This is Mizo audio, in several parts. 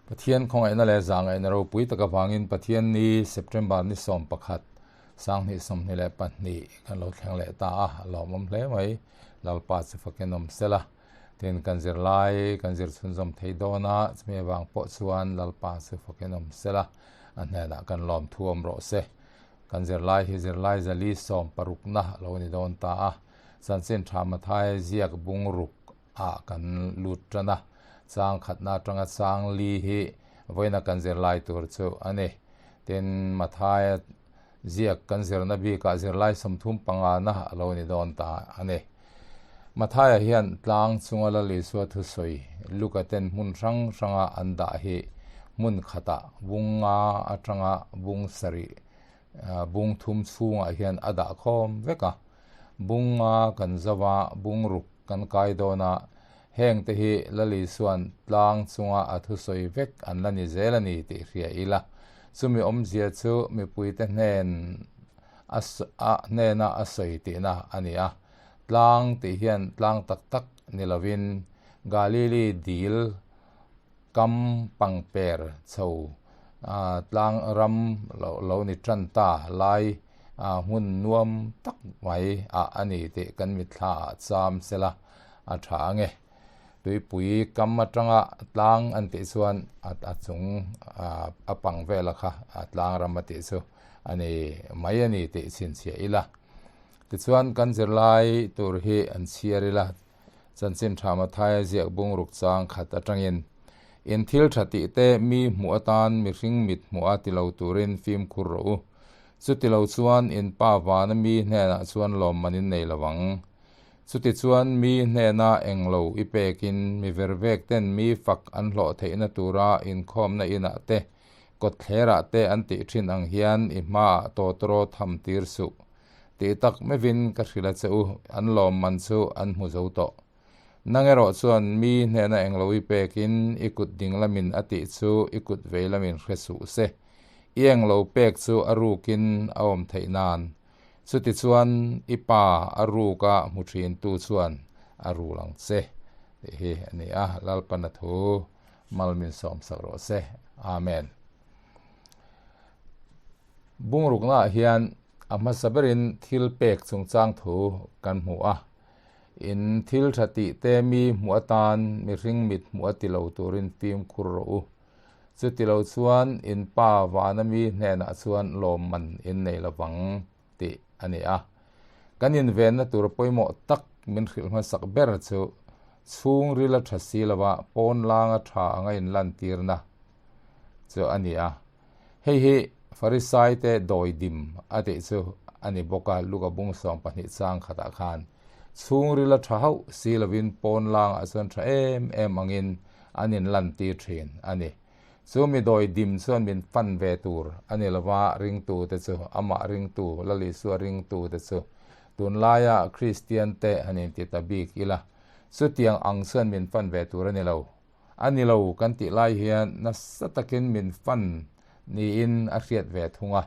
Pathian khawngaihna leh zahngaihna ropui tak avangin Pathianni September ni 11 2022 kan lo thleng leh ta a, a lawmawm hle mai. Lalpa chu fakin awm sela. Tin, kan zirlai kan zir chhunzawm thei dawn a, chumi avang pawh chuan Lalpa chu fakin awm sela, a hnenah kan lawmthu awm rawh se. Kan zirlai hi zirlai zali sawm parukna a lo ni dawn ta a, chanchin tha Mathai ziak bung ruk ah kan lut tan a, chang khatna atanga chang li hi vawiina kan zirlai tur chu a ni. Tin, Mathaia ziak kan zirna bikah zirlai 35 na a lo ni dawn ta a ni. Mathaia hian tlang chunga Lal Isua thusawi Luka ten hmun hrang hranga an dah hi hmun khatah bung nga atanga bung sarih bung thum chhungah hian a dah khawm vek a. Bung nga kan zo a, bung ruk kan kai dawn a, heng te hi Lal Isua'n tlang chunga a thusawi vek an la ni zel a ni tih hria ila. Chumi awmzia chu mipuite hnen a a hnena a sawi tihna a ni a. Tlang tih hian tlang tak tak ni lovin Galili dil kam pangper chho tlang ram lo ni tan ta lai hmun nuam tak mai ah a ni tih kan mitthla ah cham sela a tha ang e. Tuipui kam atanga tlang an tih chuan a chung a pang vela kha tlang ram a tih chu a ni mai a ni tih chhinchhiah ila. Tichuan kan zirlai tur hi an chhiar ila. Chanchin tha Mathaia ziak bungruk chang khat atangin, In thil tha tih te mi hmuh atan mihring mit hmuh a ti lo turin fimkhur rawh u. Chuti lo chuan in pa vana mi hnenah chuan lawmman in nei lo ang. Chuti chuan mi hnena eng lo i pekin mi vervek ten mi fak an hlawh theihna tura inkhawmna inah te, kawtthlerah te an tih thin ang hian i hmaah tawtawraw tham tir suh. Tih tak meuhin ka hrilh a che u, an lawmman chu an hmu zo tawh. Nang erawh chuan mi hnena englo i pekin i kut ding lamin a tih chu i kut vei lamin hre suh se. I englo pek chu a rukin a awm theih nan. Chutichuan i pa a ruka hmu thintu chuan a rul ang che tih hi a ni a, Lalpana thu mal min sawmsak rawh se. Amen. Bungruknaah hian a hmasa berin thil pek chungchang thu kan hmu a. In thil tha tih te mi hmuh atan mihring mit hmuh a ti lo turin fimkhur rawh u. Chuti lo chuan in pa vana mi hnenah chuan lawmman in nei lovang tih a ni a. Kan invenna tur pawimawh tak min hrilh hmasak ber chu chhungril a tha si lova pawnlanga tha anga inlantirna chu a ni a. Hei hi Farisaite dawidim a tih chu a ni bawk a, Luka bung 12 chang khatah khan chhungril a tha hauh si lovin pawn langah chuan tha em em angin an inlantir thin a ni. Chu mi dawidim chuan min fan ve tur a ni lova, ringtute chu amah ringtu, Lal Isua ringtute chu tunlaia Kristiante han inti ta bik ila, chutiang ang chuan min fan ve tur a ni lo. A ni lo kan tih lai hian nasa takin min fan niin a hriat ve thung a.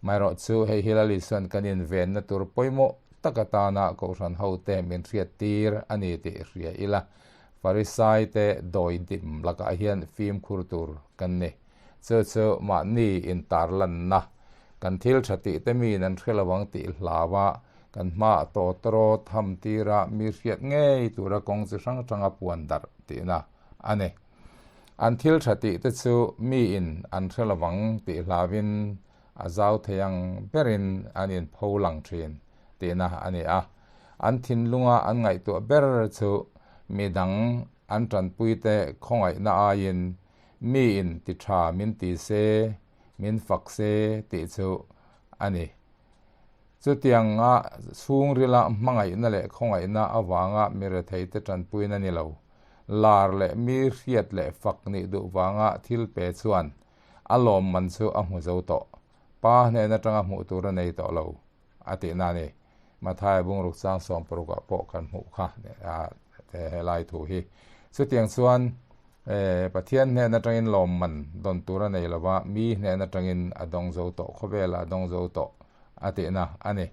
Maherawh chu hei hi Lal Isua'n kan invenna tur pawimawh tak atana Kohhran hote min hriat tir a ni tih hria ila, Farisaite dawi dim lakah hian fimkhur tur kan ni. Chu chu mahni intarlanna, kan thil tha tih te miin an hre lo ang tih hlaua kan hmaah tawtawraw tham tira mi hriat ngei tura kawng chi hrang hranga puan darh tihna a ni. An thil tha tih te chu miin an hre lo ang tih hlauin a zau thei ang berin an inpho lang thin tihna a ni a. An thinlunga an ngaihtuah ber chu midang an tanpuite khawngaihna aiin Miin ti tha min ti se, min fak se tih chu a ni. Chutianga chhungrila hmangaihna leh khawngaihna avanga mi retheite tanpuina ni lo, lar leh mi hriat leh fak nih duh vanga thil pe chuan a lawmman chu a hmu zo tawh. Pa hnen atanga hmuh tur a nei tawh lo a tihna a ni. Mathaia bungruk chang 60 ah pawh kan hmuh kha helai thu hi. Chutiang chuan Pathian hnen atangin lawmman dawn tur a nei lova, mi hnen atangin a dawng zo tawh, khawvelah a dawng zo tawh a tihna a ni.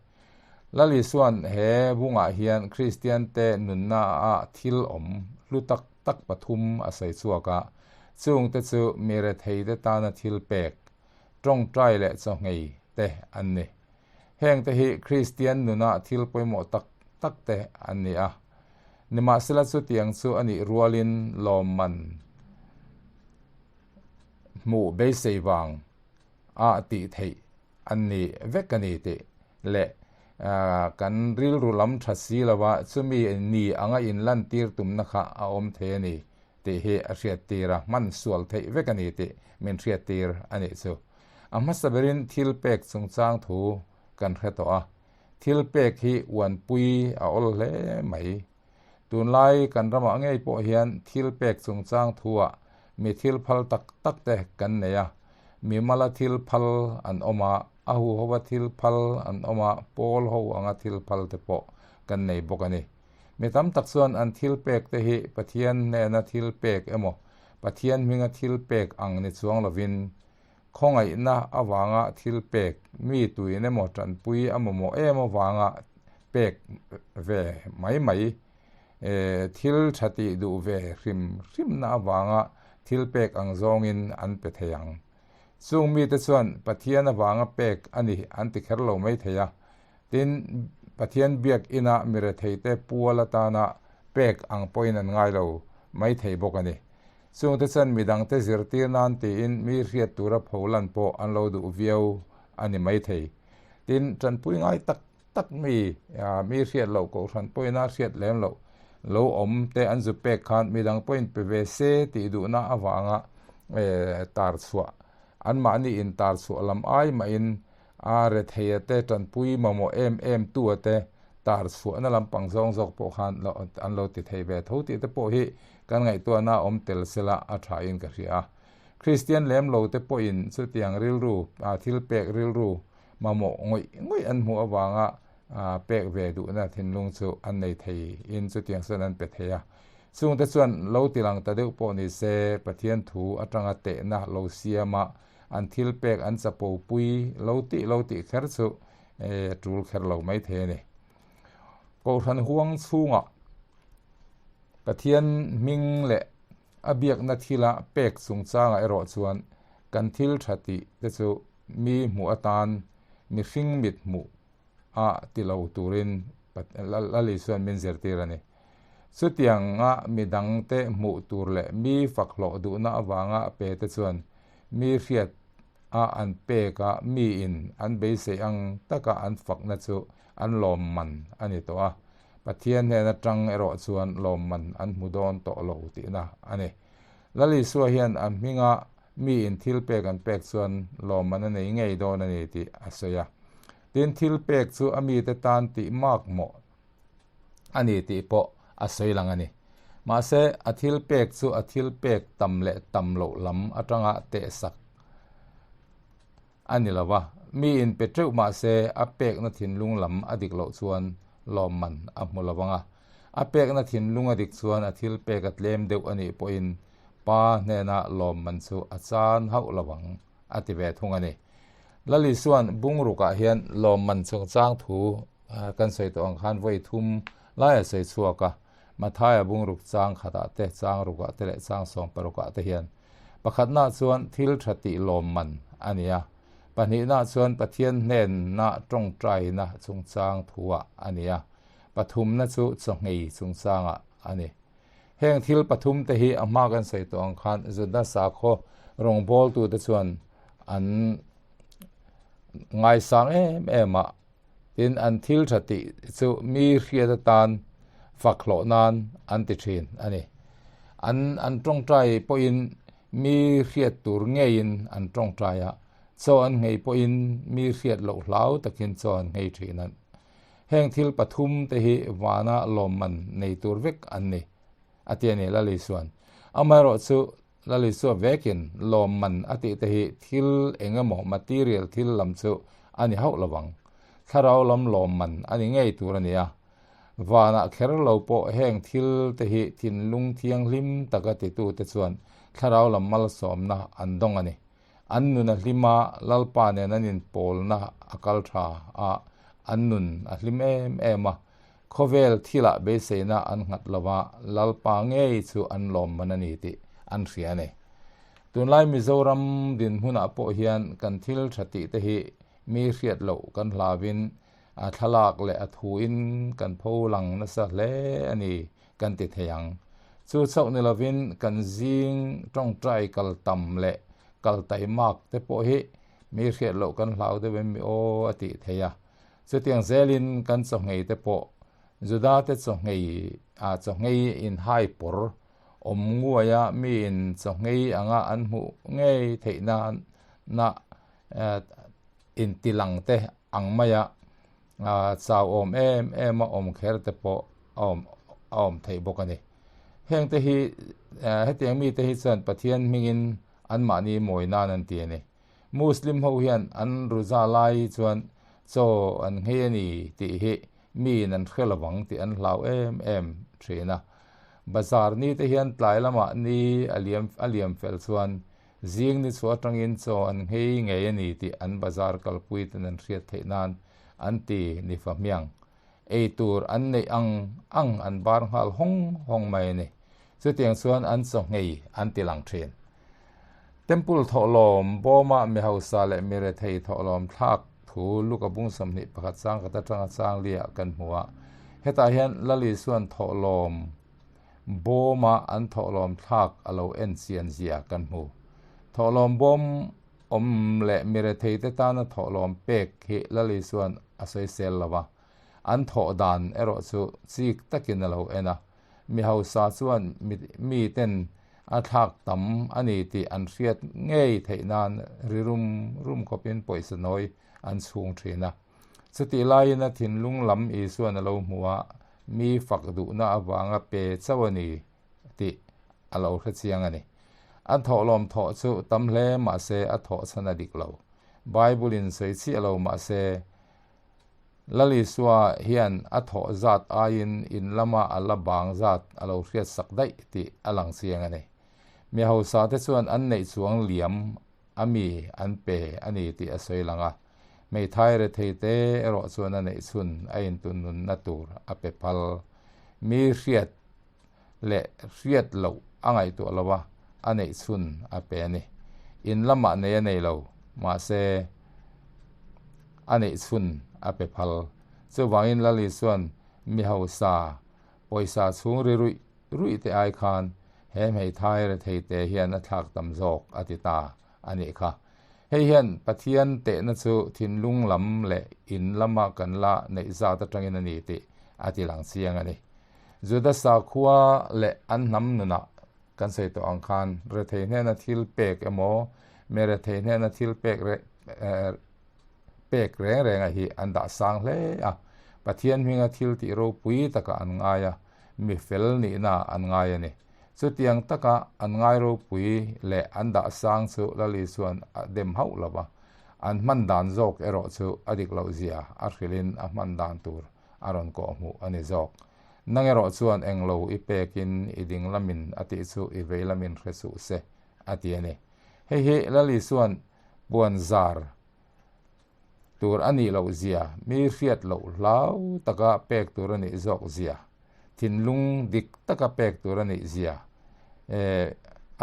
Lal Isua'n he bungah hian Kristiante nunna ah thil awm hlu tak tak pathum a sawi chhuak a. Chungte chu mi retheite tana thil pek, tawngtai leh chawngei te an ni. Hengte hi Kristian nuna thil pawimawh tak tak te an ni a. Nimahsela chutiang chu a nih rualin lawmman hmuh beisei vang a tih theih an ni vek a ni tih leh kan rilru lam tha si lova chumi ni anga inlantir tumna kha a awm thei a ni tih hi a hriattir a, hman sual theih vek a ni tih min hriattir a nih chu. A hmasa berin thil pek chungchang thu kan hre tawh a, thil pek hi uanpui a awl hle mai. Tunlai kan ramah ngei pawh hian thil pek chungchang thuah mi thil phal tak tak te kan nei a, mi mala thil phal an awm a, a huhova thil phal an awm a, pawl ho anga thil phal te pawh kan nei bawk a ni. Mi tam tak chuan an thil pek te hi Pathian hnena thil pek emaw, Pathian hminga thil pek ang ni chuang lovin, khawngaihna avanga thil pek, mi tuin emaw tanpui a mamawh em avanga pek ve mai mai, thil tha tih duh ve hrim hrimna avanga thil pek ang zawngin an pe thei ang. Chung mite chuan Pathian avanga pek a ni an ti kher lo mai thei a, Tin, Pathian biak ina mi retheite pual atana pek ang pawhin an ngai lo mai thei bawk a ni. Chungte chuan midangte zirtir nan tiin mi hriat tura pholan pawh an lo duh viau a ni mai thei. Tin, tanpui ngai tak tak mi, mi hriat loh kohhran pawhina hriat lem loh lo awm te an zu pek khan midang pawhin pe ve se tih duhna avanga tar chhuah, anmahni intar chhuah lam ai mahin A retheia te tanpui mamawh em em tu a te tar chhuahna lampang zawng zawk pawh khan an lo ti thei ve tho tih te pawh hi kan ngaihtuahna a awm tel sela a tha in ka hria a. Kristian lem lo te pawhin chutiang rilru, thil pek rilru mamawh ngawih ngawih an hmuh avanga pek ve duhna thinlung chu an nei thei in chutiang chuan an pe thei a. Chungte chuan lo tilang ta deuh pawh ni se Pathian thu atanga tehna lo siama An thil pek an chapo pui lo tih lo tih kher chu a tul kher lo mai thei a ni. Kohhran huang chhungah Pathian hming leh a biakna thila pek chungchangah erawh chuan kan thil tha tih te chu mi hmuh atan mihring mit hmuh a ti lo turin Lali chuan min zirtir a ni. Chutianga mi dangte hmuh tur leh mi fak hlawh duhna avanga pe te chuan mi hriat a an pek a, miin an beisei ang taka an fakna chu an lawmman a ni tawh a. Pathian hnen atang erawh chuan lawmman an hmu dawn tawh lo tihna a ni. Lali Isua hian a hminga miin thil pek an pek chuan lawmman a nei ngei dawn a ni tih a sawi a. Tin, thil pek chu a mite tan tih mak mawh a ni tih pawh a sawi lang a ni. Mahse, a thil pek chu a thil pek tam leh tam loh lam atanga tehsak a ni lo va, miin pe teuh mahse a pekna thinlung lam a dik loh chuan lawmman a hmu lo vang a. A pekna thinlung a dik chuan a thil pek a tlem deuh a nih pawhin Pa hnena lawmman chu a chan hauh lo ang a ti ve thung a ni. Lali chuan bungrukah hian lawmman chungchang thu kan sawi tawh ang khan vawi thum lai a sawi chhuak a, Mathaia bungruk chang khatah te, chang rukah te leh chang sawm parukah te hian pakhatna chuan thil tha tih lawmman a ni a, pahnihna chuan Pathian hnenna tawngtaina chungchang thuah a ni a, pathumna chu chawngei chungchangah a ni. Heng thil pathum te hi a hma kan sawi tawh ang khan Juda sakhaw rawngbawltute chuan an ngaisang em em a, tin an thil tha tih chu mi hriat atan fak hlawh nan an ti thin a ni. An an tawngtai pawhin mi hriat tur ngeiin an tawngtai a, chaw an nghei pawhin mi hriat loh hlau takin chaw an nghei thin a. Heng thil pathum te hi vana lawmman nei tur vek an ni, a ti a ni Lal Isua'n. Amaherawh chu Lal Isua vekin lawmman a tih te hi thil eng emaw material thil lam chu a ni hauh lovang. Thlarau lam lawmman a ni ngei tur a ni a. Vanah kher lo pawh heng thil te hi thinlung thianghlim taka titute chuan thlarau lam malsawmna an dawng a ni. An nun a hlim a, Lalpa nen an inpawlna a kal tha a, an nun a hlim em em a. Khawvel thilah beiseina an nghat lo va, Lalpa ngei chu an lawmman a ni tih an hria a ni. Tunlai Mizoram dinhmunah pawh hian kan thil tha tih te hi mi hriat loh kan hlauin a thlalak leh a thuin kan pho lang nasa hle a ni kan ti thei ang. Chu chauh ni lovin kan zing tawngtai kal tam leh kal taimak te pawh hi mi hriat loh kan hlau deuh em mi aw a tih theih a. Chutiang zelin kan chawhngei te pawh Juda te chawhngei ah chawhngei inhai pawr awm nguaia miin chawhngei anga an hmuh ngei theih nana intilang te ang maia chau awm em em a awm kher te pawh a awm a awm theih bawk a ni. Heng te hi hetiang mite hi chuan Pathian hmingin anmahni mawi nan an ti a ni. Muslim ho hian an ruza lai chuan chaw an nghei a ni tih hi miin an hre lovang tih an hlau em em thin a. Bazar ni te hian tlai lamah ni a liam a liam fel chuan zing ni chhuah atangin chaw an nghei ngei a ni tih an bazar kalpui ten an hriat theih nan an ti ni fa hmiang. Ei tur an neih ang ang an bar nghal hawng hawng mai a ni. Chutiang chuan an chaw nghei an ti lang thin. Temple thawhlawm bawmah mi hausa leh mi rethei thawhlawm thlak thu Luka bung 21 chang khat atanga chang liah kan hmu a. Hetah hian Lal Isuan thawhlawm bawma an thawhlawm thlak a lo en chian zia kan hmu. Thawhlawm bawm awm leh mi rethei te tana thawhlawm pek hi Lal Isuan a sawisel lo a. An thawh dan erawh chu chik takin a lo en a. Mi hausa chuan miten a thlak tam a ni tih an hriat ngei theih nan ri rum rum khawpin pawisa nawi an chhung thin a. Chutih laiin a thinlung lam Isuan a lo hmu a, mi fak duhna avanga pe chauh a ni tih a lo hre chiang a ni. A thawhlawm thawh chu tam hle mahse a thawh chhan a dik lo. Bible-in sawi chiah lo mahse Lal Isua hian a thawh zat aiin in lama a la bang zat a lo hriat sak daih tih a lang chiang a ni. Mi hausa te chuan an neih chuang liam a mi an pe a ni tih a sawi lang a. Hmeithai rethei te erawh chuan a neih chhun a intunnunna tur a pe phal. Mi hriat leh hriat loh a ngaihtuah lo a, a neih chhun a pe a ni. In lamah nei a nei lo, mahse a neih chhun a pe phal. Chuvangin Lali chuan mi hausa pawisa chhung ri ruih ruih te ai khan he hmeithai rethei te hian a thlak tam zawk a ti ta a nih kha. Hei hian Pathian tehna chu thinlung lam leh in lama kan la neih zat atangin a ni tih a ti lang chiang a ni. Juda sakhua leh an hnam nunah kan sawi tawh ang khan rethei hnena thil pek emaw mi rethei hnena thil pek pek reng renga hi an dah sang hle a. Pathian hminga thil tih ropui takah an ngai a, mi fel nihna an ngai a ni. Chutiang taka an ngai ropui leh an dah sang chu Lal Isuan a dem hauh lo va, an hman dan zawk erawh chu a dik loh zia a hrilhin a hman dan tur a rawn kawh hmuh a ni zawk. Nang erawh chuan englo i pekin i ding lamin a tih chu i vei lamin hre suh se, a ti a ni. Hei hi Lal Isuan puan zar tur a nih loh zia, mi hriat loh hlau taka pek tur a nih zawk zia, thinlung dik taka pek tur a nih zia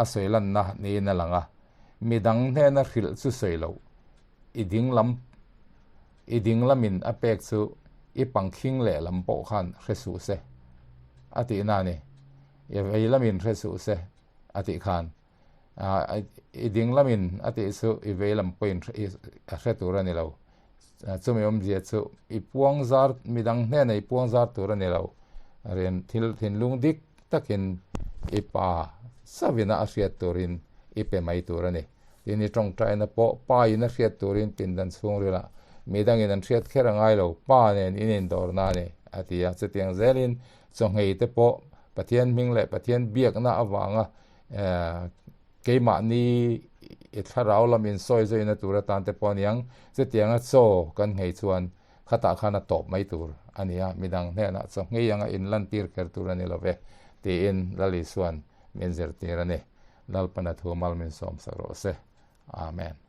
a sawi lanna niin a lang a. Midang hnena hrilh chu sawi loh, i ding lam I ding lamin a pek chu i pangkhing leh lam pawh khan hre suh se a tih na a ni. I vei lamin hre suh se a tih khan i ding lamin a tih chu i vei lam pawhin a hre tur a ni lo. Chumi awmzia chu i puang zar midang hnena i puang zar tur a ni lo. Rian thil thinlung dik takin i pa savina a hriat turin i pe mai tur a ni. Tin i tawngtaina pawh pa in a hriat turin pindan chhungril ah midangin an hriat kher a ngai lo, pa nen in indawrna a ni, a ti a. Chutiang zelin chawngei te pawh Pathian hming leh Pathian biakna avanga keimahni i thlarau lam insawi zawina tur atan te pawh a niang. Chutianga chaw kan nghei chuan khatah khan a tawp mai tur a ni a, midang hnenah chawngei anga inlantir kher tur a ni lo ve, tiin Lal Isuan min zirtir a ni. Lalpana thu mal min sawm sak rawh se. Amen.